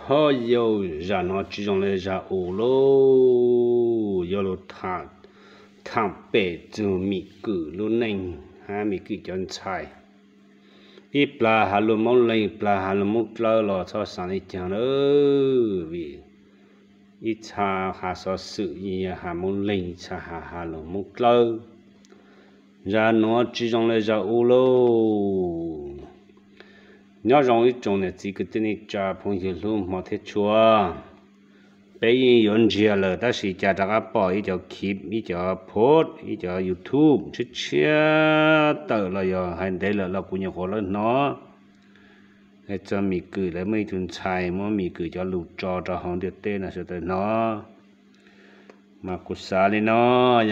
Ho yog zaj no tsis zoo li zaj ub lauj, yog lus tham pem txug Mim Kwm lub neej hab Mim Kwm cov ntxhais. Ib plag has lus Moob Leeg, plag has lus Moob Dlawb los txhob xaav li caag na, vim ib txha has xov xwm yog has Moob Leeg, ib txha has has lus Moob Dlawb. Zaj nuav tsis zoo li zaj ub lauj. Nyob zoo ib tsoom niam txiv kwv tij neej tsa phooj ywg hlub hmov thiab tshua. Peb yeej yuav ntsiag lawm tab sis cas rov qab pom ib cov clip, ib cov post, ib cov YouTube tshiab tshiab tawm los yog hais ntev lawm los kuv nyuam qhuav lawv hnov. Hais txog Mim Kwm lawv muaj ib tug ntxhais muab Mim Kwm cov lus tso rau hauv ntiaj teb no sawv daws hnov. Mas kuv xav li no,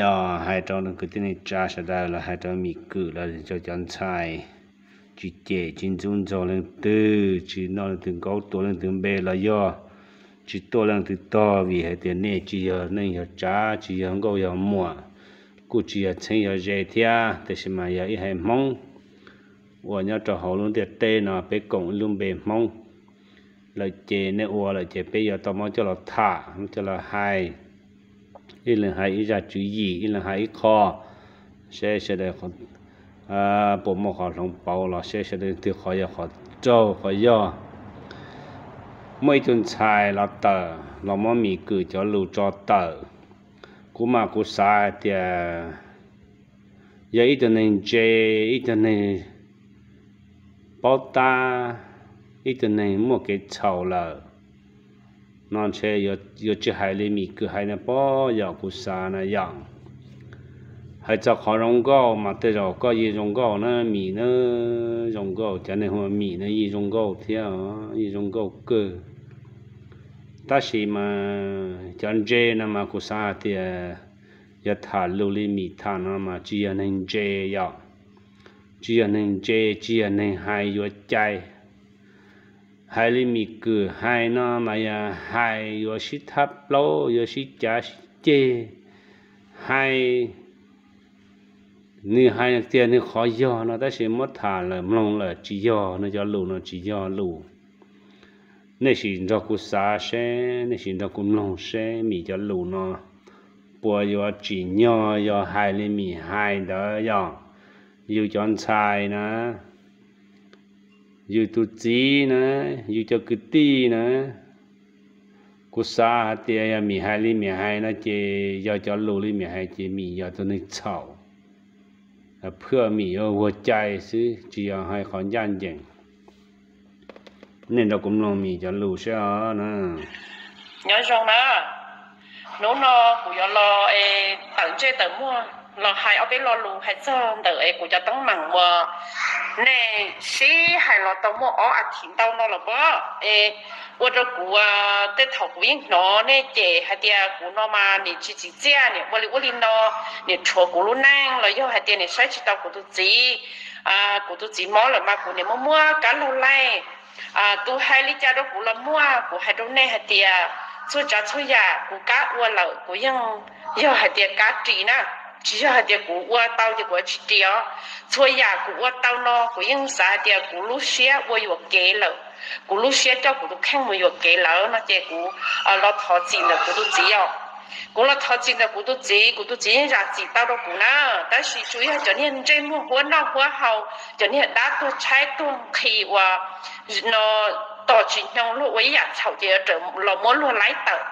yog hais rau kwv tij neej tsa sawv daws los hais rau Mim Kwm los rau cov ntxhais, tsis cem tsis ntxub ntxaug leej twg, tsis noj leej twg nkaub tua leej twg npe los yog tsis tuaj leej twg tog, vim hais tias nej tsis yog neej yog tsav, tsis yog nkauj yog muam, kuj tsis yog txheeb yog ze thiab, tab sis mas yog ib haiv Hmoob uas nyob rau hauv lub ntiaj teb no peb koom ib lub npe Hmoob. Lawm ces nej ua lawm ces peb yuav tau muab coj los tham, muab coj los hais, ib leeg hais ib zaj tswv yim, ib leeg hais ib qho, seb sawv daws puas muaj qhov hloov pauv los seb sawv daws twg qhov yog qhov raug qhov yog. Muaj ib tug ntxhais los tawm los muab Mim Kwm cov lus tso tawm. Kuv mas kuv xav hais tias yog ib tug neeg ntse, ib tug neeg paub tab, ib tug neeg muaj kev txhaum lawm no ntshe yuav tsis hais li Mim Kwm hais no pob, yog kuv xav na yom. Hais txog qhov zoo nkauj mas tej zaum koj yeej zoo nkauj na, Mim na, zoo nkauj, cov neeg hu ua Mim na yeej zoo nkauj thiab, yeej zoo nkauj kawg. Tab sis mas cov ntse no mas kuv xav hais tias yog tham lus li Mim tham no mas tsis yog neeg ntse yom. Tsis yog neeg ntse, tsis yog neeg hais yuav cai. Hais li Mim Kwm hais no mas yog hais yuav sib thab plaub, yuav sib cav sib ceg. Hais, nws hais tias nws qhov yog no tab sis muab tham lawm mloog lawm tsis yog, nws cov lus no tsis yog lus. Nej sim nrog kuv xav seb, nej sim nrog kuv mloog seb Mim cov lus no puas yuav tsim nyog yog hais li Mim hais ntawd yog. Yus cov ntxhais na, yus tus txiv na, yus cov kwv tij na, kuv xav hais tias yog Mim hais li Mim hais no ces yog cov lus li Mim hais ces Mim yog tus neeg txhaum. Phwj Mim yuav huag cai xwb tsis yog hais qhov ncaj ncees. Nej nrog kuv mloog Mim cov lus seb os na. Nyob zoo na, hnub no kuv yuav los tawm ntsej tawm muag los hais ob peb lo lus hais txog ntawm es kuv cov teeb meem uas nej sib hais los tau muaj ob as thiv ntau no los pab es ua rau kuv, tej thaum kuv yeej hnov nej cem hais tias kuv no mas nim tsis txim txiaj, nim ua li ua li no, nim rhuav kuv lub neej los yog hais tias nim saib tsis tau kuv tus txiv. Kuv tus txiv mob lawm mas kuv nim muab muab kab laug laij. Tus hais li cas rau kuv los muaj, kuv hais rau nej hais tias txhua tsav txhua yam kuv kab ua lawm kuv yeej yog hais tias kab ris na, tsis yog hais tias kuv ua tau ces kuv tsis ris os. Txhua yam kuv ua tau no kuv yeej xav hais tias kuv lub siab ua yuam kev lawm, kuv lub siab coj kuv tus kheej mus yuam kev lawm no ces kuv los thov txim ntawm kuv tus txiv os. Kuv los thov txim ntawm kuv tus txiv, kuv tus txiv yeej zam txim tau rau kuv na. Tab sis tsuas yog cov niag ntsej muag huab noj huab haus, cov niag dab tuag tshaib tuag nqhis uas no tos tsis hnyoo luag ua ib yam txhaum ces yuav los muab luag laib tawm.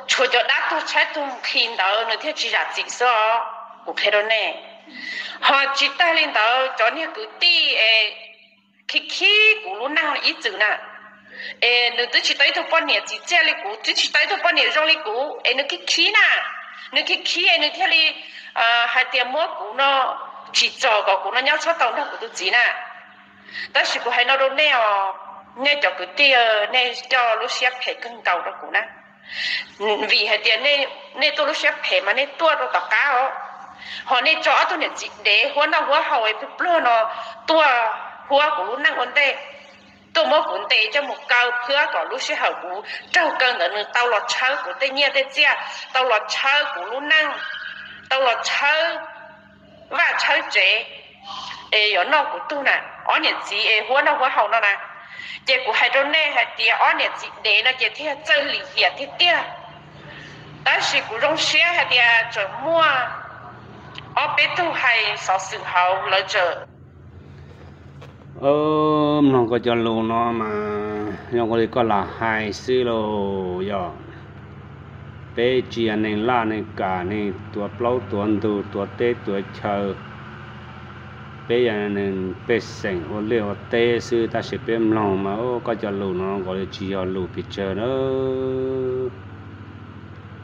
Tshuav cov dab tuag tshaib tuag nqhis ntawd nws thiaj tsis zam txim xwb os, kuv qhia rau nej. Ho tsis tag li ntawd cov niag kwv tij es khib khib kuv lub neej ib txwm na, es nws twb tsis tau ib tug poj niam txim txiaj li kuv, twb tsis tau ib tug poj niam zoo li kuv es nws khib khib na, nws khib khib es nws thiaj li hais tias muab kuv no tsim txom kom kuv no nyob txhob tau nrog kuv tus txiv na. Tab sis kuv hais no rau nej os, nej cov kwv tij, nej coj lub siab phem kawg nkaus rau kuv na. Vim hais tias nej tuaj lub siab phem mas nej tuaj rau tom qab os. Ho nej tso ob tug niam txiv dev huab noj huab haus pluag pluag no tuaj huab kuv lub neej ua ntej, tuaj muab kuv ntes coj mus kaw phwab kom lub sij hawm kuv raug kaw ntawd nws tau los tshawb kuv tej nyiaj tej txiaj, tau los tshawb kuv lub neej, tau los tshawb vaj tshawb tsev, es yuav noj kuv tug na. Ob niam txiv es huab noj huab haus no na, Ces kuv hais rau nej hais tias ob niam txiv dev no ces thiaj txawj lim hiam tiag tiag. Tab sis kuv zoo siab hais tias tseem muaj ob peb tug hais xov xwm hauv lawv tseem mloog koj cov lus no mas zoo li koj lam hais xwb lauj. Yog peb tsis yog neeg laj neeg kam, neeg tuav plaub tuav ntug, tuav teb tuav chaw, peb yog neeg pej xeem ua liaj ua teb xwb, tab sis peb mloog mas koj cov lus no nkaus li tsis yog lus pes tsawg na.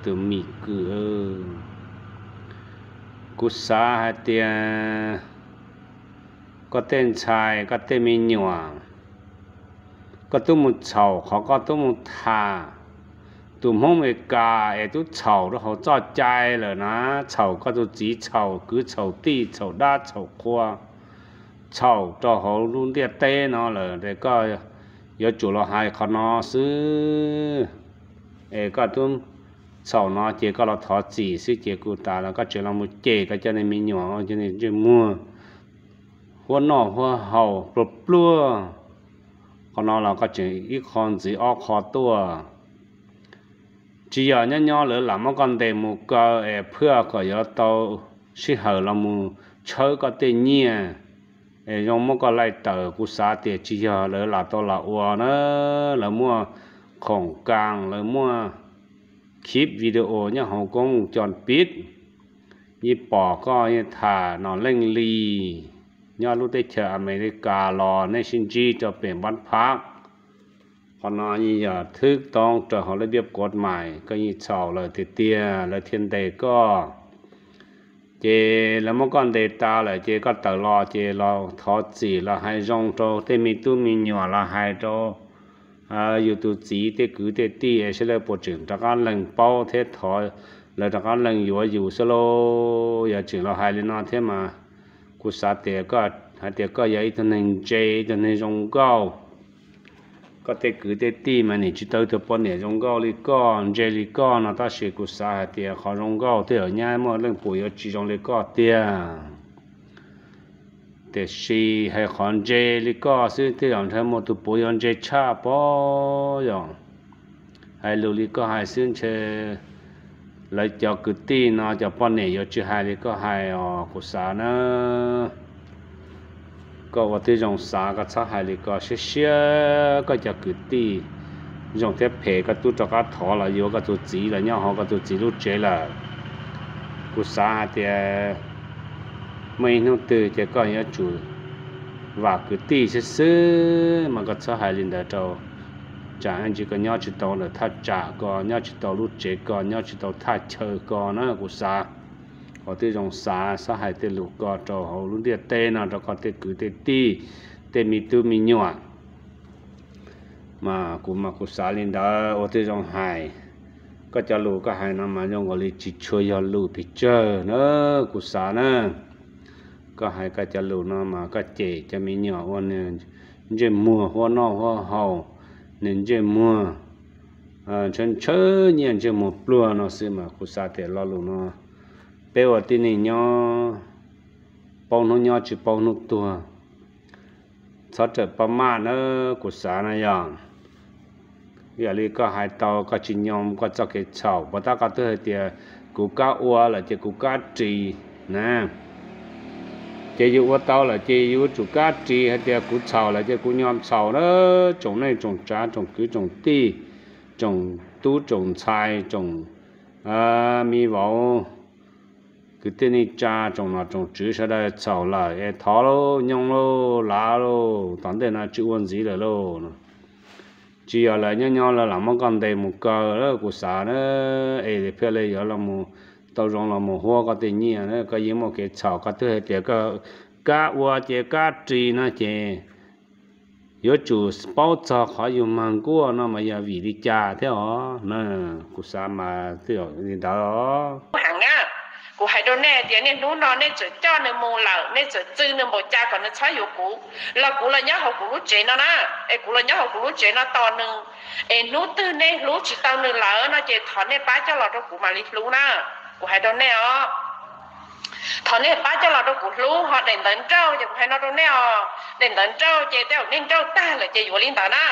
Tus mim kwm, kuv xav hais tias koj tej ntxhais, koj tej me nyuam, koj twb mus txhaum qhov koj twb mus tham tus Hmoob Amelikas es twb txhaum rau hauv txoj cai lawm na, txhaum koj tus txiv, txhaum kwv txhaum tij, txhaum dab txhaum qhua, txhaum rau hauv lub ntiaj teb no lawm es koj yuav tsum los hais qhov no xwb. Es koj twb txhaum no ces koj los thov txim xwb ces kuv tas los koj tseem los mus cem koj cov niag me nyuam, cov niag ntsej muag huab noj huab haus pluag pluag. Qhov no los koj tseem ib qho ntxiv ob qho tuaj. Tsis yog nyob nyob lawv lam muab koj ntes mus kaw es phaj kom yuav tau sij hawm los mus tshawb koj tej nyiaj es zoo muab koj laij tawm. Kuv xav tias tsis yog lawv lam tau lam ua na, lawv muaj khoom kas, lawv muaj khib video nyob hauv koob co pib, yeej pom koj yeej tham no leej li. Nyob lub teb chaws Amelikas los nej sib ntsib rau pem npab phab. Qhov no yeej yog thwb toob rau hauv lub npiab kuav mais, koj yeej txhaum lawm tiag tiag lawv thiaj ntes koj. Ces lawv muab koj ntes tas lawm ces koj tawm los ces los thov txim los hais zoo rau tej me tub me nyuam los hais rau yus tus txiv tej kwv tej tij es saib lawv puas tseem rov qab lees paub thiab thov lawv rov qab lees yuav yus xwb lauj. Yog tseem los hais li no thiab mas kuv xav tias koj hais tias koj yog ib tug neeg ntse, ib tug neeg zoo nkauj. Koj tej kwv tej tij mas nim tsis tau ib tug poj niam zoo nkauj li koj, ntse li koj no tab sis kuv xav hais tias qhov zoo nkauj twb yog nyab muaj leej puas yuav tsis zoo li koj tiag. Tiam sis hais qhov ntse li koj xwb twb yog ntshe muaj tus puav yuav ntse tshaj pob yog. Hais lus li koj hais xwb ntshe lawv cov kwv tij no cov poj niam yuav tsis hais li koj hais os kuv xav na. Koj ua tib zoo xav, koj txhob hais li ko, siab siab koj cov kwv tij zoo thiab phem koj twb rov qab thov los yuav koj tus txiv los nyob hauv koj tus txiv lub tsev lawm. Kuv xav hais tias muaj ib hnub twg ces koj yuav tsum vam kwv tij xwb xwb mas koj txhob hais li ntawd rau. Tsam ntsis koj nyob tsis tau ntawm thaj tsam ko, nyob tsis tau lub tsev ko, nyob tsis tau thaj chaw ko na kuv xav. Ua tib zoo xav, txhob hais tej lus ko rau hauv lub ntiaj teb no rau koj tej kwv tej tij, tej me tub me nyuam. Mas kuv mas kuv xav li ntawd, ua tib zoo hais. Koj cov lus koj hais no mas zoo nkaus li tsis tshua yog lus pes tsawg na, kuv xav na. Koj hais koj cov lus no mas koj cem cov me nyuam ua ntsej muag huab noj huab haus, nws ntsej muag ntshaw ntshaw nyiaj ntsej muag pluag no xwb mas kuv xav tias lo lus no peb ua tib neeg nyob paub hnub nyob tsis paub hnub tuag. Txhob rawm pab maj na, kuv xav na yog. Yam li koj hais tau koj tsis nyoo koj txoj kev txhaum, puas tab koj twb hais tias kuv kab ua lawm ces kuv kab ris na. Ces yus ua tau lawm ces yus yuav tsum kab ris, hais tias kuv txhaum lawm ces kuv nyom txhaum na. Tsoom neej tsoom tsav, tsoom kwv tsoom tij, tsoom tub tsoom ntxhais, tsoom me vauv, kwv tij neej tsa, tsoom nom tsoom tswv sawv daws txhaum lawm es thov lauj, nyoo lauj, lav lauj, tom ntej no tsis ua ntxiv lawm lauj. Tsis yog lawv nyob nyob lawv lam muab koj ntes mus kaw, kuv xav na, es pheej li yuav los tau zoo los mus huab koj tej nyiaj, koj yeej muaj kev txhaum, koj twb hais tias koj kab ua ces kab ris no ces yuav tsum paub txog qhov yus mag nkuaj no mas yog vim li cas thiab os. Kuv xav mas twb yog li ntawd os. Heev na, kuv hais rau nej tias niaj hnub no nej tseem coj nws mus lawm, nej tseem txw nws npaum cas kom nws txhob yuav kuv, los kuv los nyob hauv kuv lub tsev no na, es kuv los nyob hauv kuv lub tsev no tos nws, es hnub twg nej hlub tsis tau nws lawm no ces thov nej pab coj los rau kuv mam li hlub na. Kuv hais rau nej os, thov nej pab coj los rau kuv hlub, ho daim ntawv nrauj ces kuv hais no rau nej os. Tej ntawd nrauj ces tej zaum nej nrauj tag lawm ces yuav li ntawd na.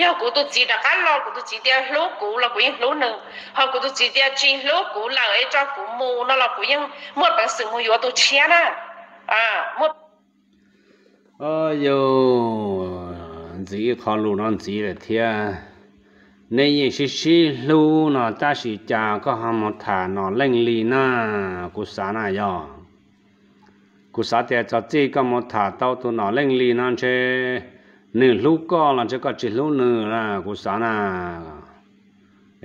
Yog kuv tus txiv rov qab los kuv tus txiv tias hlub kuv los kuv yeej hlub nws, ho kuv tus txiv tias tsis hlub kuv lawm es tso kuv mus no los kuv yeej muaj peev xwm mus yuav tus tshiab na. Yog ntxiv qhov lus no ntxiv lawm thiab. Nej yeej sib sib hlub no tab sis cas koj ho mus tham Nom Leej Lis na? Kuv xav na yog, kuv xav tias txog txij koj mus tham tau tus Nom Leej Lis no ntshe nws hlub koj los ntshe koj tsis hlub nws na, kuv xav na.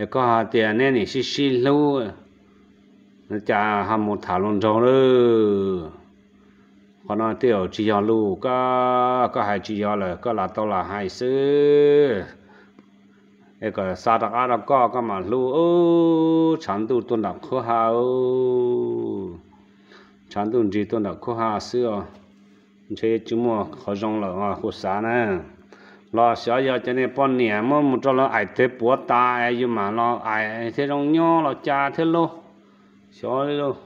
Es koj hais tias neb nim sib sib hlub, cas ho mus tham hluas nraug lawm? Qhov no tej zaum tsis yog lus, koj hais tsis yog lawm, koj lam tau lam hais xwb. Es kom xa rov qab rau koj, koj mam hlub. Tshav ntuj tuaj nram qhub ha, tshav ntuj nrig tuaj nram qhub ha xwb os. Ntshe tsis muaj qhov zoo lawm os kuv xav na. Los xyov yog cov niag poj niam muab mus rau lawv aim teg puav tas es yus mam los aim thiaj zoo nyob los cas thiab lauj. Xyov li lauj.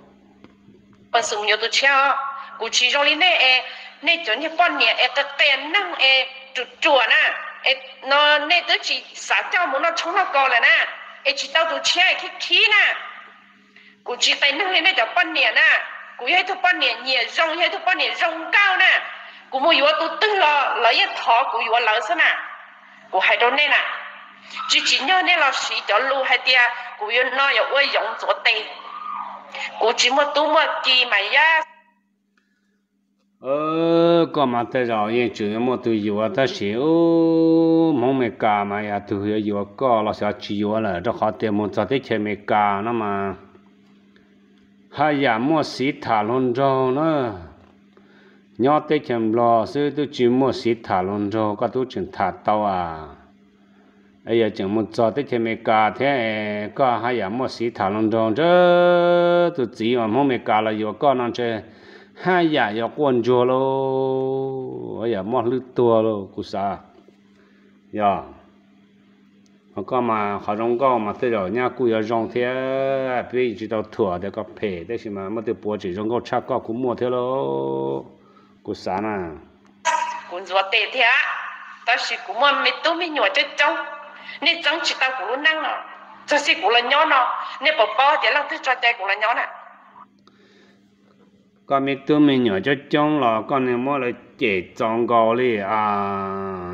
Peev xwm mus yuav tus tshiab os. Kuv tsis zoo li nej es, nej cov niag poj niam es qias qias neeg es ruam ruam na, es no nej twb tsis xav coj mus noj tshoob noj kos lawm na, es tsis tau tus tshiab es khib khib na. Kuv tsis qias neeg li nej cov poj niam na. Kuv yog ib tug poj niam nyiam zoo, yog ib tug poj niam zoo nkauj na. Kuv mus yuav tus twg los lawv yeej thov kuv yuav lawv xwb na. Kuv hais rau nej na, tsis tsim nyog nej los siv cov lus hais tias kuv yuav no yuav ua yoov ntxuav tes. Kuv tsis muaj tub muaj ki mas yaj. Koj mas tej zaum yeej tseem yuav muaj tus yuav tab sis ub, Hmoob Mes Kas mas yog tus yuav yuav koj los xyov tsis yuav lawm, rau qhov tias mus txog teb chaws Mes Kas no mas haj yam muaj xiv tham hluas nraug na. Nyob teb chaws Nplog xwb twb tsis muaj xiv tham hluas nraug, koj twb tseem tham tau as. Yog tseem mus txog teb chaws Amelikas thiab es koj haj yam muaj xiv tham hluas nraug ntshe tus txiv uas Hmoob Amelikas los yuav koj no ntshe haj yam yuav quaj ntsuag lauj, haj yam mob hlwb tuag lauj kuv xav. Yog, ho koj mas qhov zoo nkauj mas tej zaum nyaj kuj yuav zoo thiab, peb tsis tau thuam tias koj phem tab sis mas muaj tej puav tseem zoo nkauj tshaj koj kuj muaj thiab lauj, kuv xav na. Kuv ntxuav tes thiab, tab sis kuv muaj me tub me nyuam coob coob, nej txeeb tsis tau kuv lub neej no. Txog txij kuv los nyob no, nej puas paub tias leej twg tso cai kuv los nyob na? Koj me tub me nyuam coob coob los koj niag muab lawv cem txaus nkaus li a.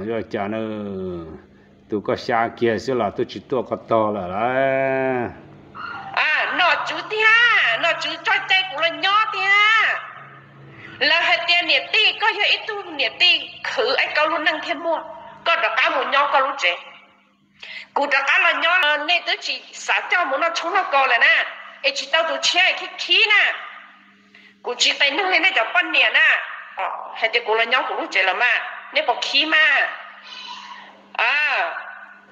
Yuav cas na, tus koj xya kiag xwb los twb tsis tuaj koj tog lawm lauj. Nom tswv tiag, nom tswv tso cai kuv los nyob tiag. Lawv hais tias niam tij, koj yog ib tug niam tij khwv es koj lub neej thiaj muaj, koj rov qab mus nyob koj lub tsev. Kuv rov qab los nyob los nej twb tsis xav coj mus noj tshoob noj kos lawm na, es tsis tau tus tshiab khib khib na. Kuv tsis qias neeg li nej cov poj niam na, hais tias kuv los nyob kuv lub tsev los mas nej puas khib mas.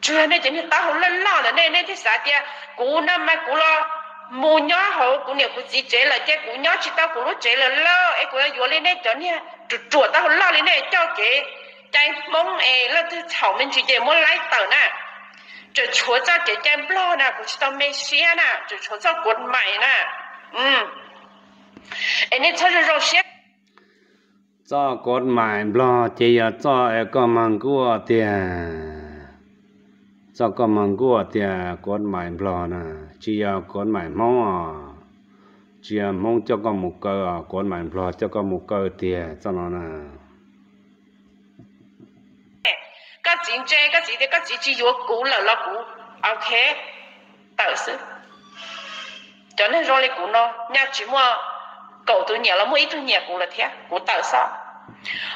Tsuas yog nej cov niag taub hau loj loj ntawm nej, nej thiaj xav tias kuv no mas kuv los mus nyob hauv kuv niam kuv txiv tsev lawm ces kuv nyob tsis tau kuv lub tsev lawm lauj, es kuv yuav yuav li nej cov niag ruam ruam taub hau loj li nej coj kev cai Hmoob es leej twg txhaum me ntsis ces muab laib tawm na. Tseem tshuav txoj kev cai Nplog na, kuv tsis tau me siab na, tseem tshuav txoj kuv mais na. Es nej txhob zoo zoo siab. Txoj kuv mais Nplog ces yog txoj es koj mag nkuaj tiag. Txoj koj mag nkuaj tiag kuv mais Nplog na, tsis yog kuv mais Hmoob os. Tsis yog Hmoob coj koj mus kaw os, kuv mais Nplog coj koj mus kaw tiag txoj no na. Koj txiv ntse, koj txiv tias koj txiv tsis yuav kuv lawm los kuv, ok, tawm xwb. Cov neeg zoo li kuv no nyaj tsis muaj kaum tus nyiam los muaj ib tug nyiam kuv lawm thiab, kuv tawm xwb.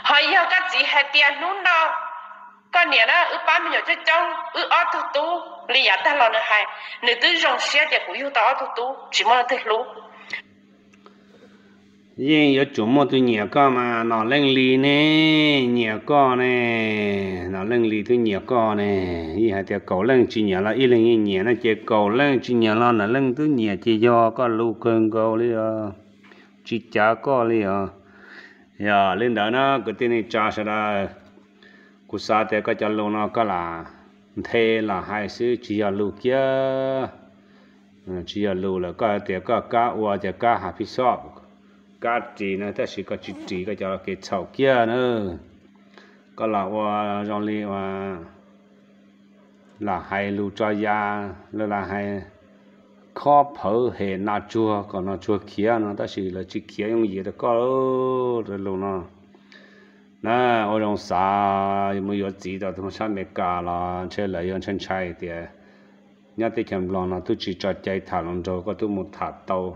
Ho yog koj txiv hais tias hnub no koj niam na wb pab me nyuam coob coob, wb ob tug tub li yav tag los nws hais, nws twb zoo siab tias kuv yug tau ob tug tub tsis muaj leej twg hlub. Yeej yuav tsum muaj tus nyiam koj mas Nom Leej Lis ne, nyiam koj ne, Nom Leej Lis twb nyiam koj ne. Yeej hais tias kaum leej tsis nyiam los ib leeg yeej nyiam no ces kaum leej tsis nyiam los Nom Leej twb nyiam ces yog koj lus kawg nkaus li os, tsis cav koj li os. Yog li ntawd na kwv tij neej tsa sawv daws, kuv xav tias koj cov lus no koj lam nthe los hais xwb tsis yog lus kiag. Tsis yog lus lawm, koj hais tias koj kab ua ces kab has phij xoj, sab ris na, tab sis koj tsis ris koj cov kev txhaum kiag na. Koj lam ua zoo li ua lam hais lus tso ya, lawv lam hais khob phawv hem nas tsuag kom nas tsuag khiav no, tab sis lawv tsis khiav yooj yim rau koj lus no. Na, ua zoo xav, mus yuav txiv tau tus sab Amelikas los ntshe lawv yuav ntshai ntshai tias nyob teb chaws Nplog no twb tsis tso cai tham hluas nraug koj twb mus tham tau.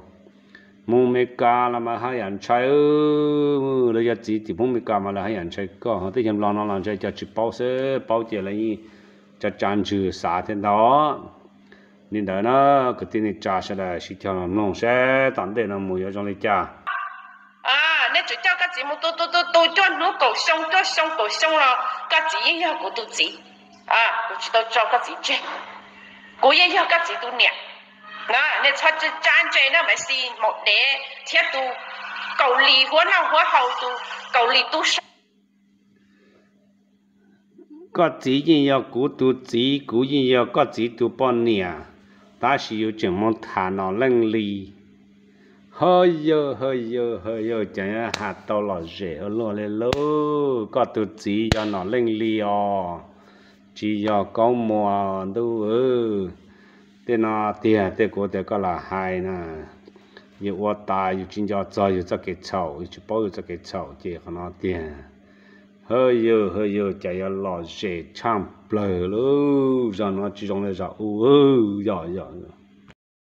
Mus Amelikas los mas haj yam ntshai, lawv yuav txiv tim Hmoob Amelikas mas lawv haj yam ntshai koj, teb chaws Nplog no los ntshe cov tsis paub xwb, paub ces lawv yeej tsa tsa ntswg xav thiab ntag. Li ntawd na, kwv tij neej tsa sawv daws sib cog los mloog seb tom ntej no mus yuav zoo li cas. Nej tseem coj koj txiv mus tu tu tu tu cuaj hnub kaum xyoo, cuaj xyoo kaum xyoo los koj txiv yeej yog kuv tus txiv. Kuv tsis tau tso koj txiv tseg, kuv yeej yog koj txiv tus niam. Nej txhob tsa ntse na, Maiv Xis maum dev thiab tus Kaus Lim huab noj huab haus, tus Kaus Lim tub sab. Koj txiv yeej yog kuv tus txiv, kuv yeej yog koj txiv tus poj niam, tab sis yus tseem mus tham Nom Leej Lis. Hawj yawg, hawj yawg, hawj yawg, cas yuav has tau lom zem ua luaj li lauj. Koj tus txiv yog Nom Leej Lis os, tsis yog Kaub Muas ntuj. Tej no tiag tej kuv tias koj lam hais na, yus ua tas yus tsis nco txog yus txoj kev txhaum, yus tsis paub yus txoj kev txhaum ces qhov no tiag. Hawj yawg, hawj yawg, cas yuav lom zem tshaj plaws lauj. Zaj no tsis zoo li zaj ub, yog yog.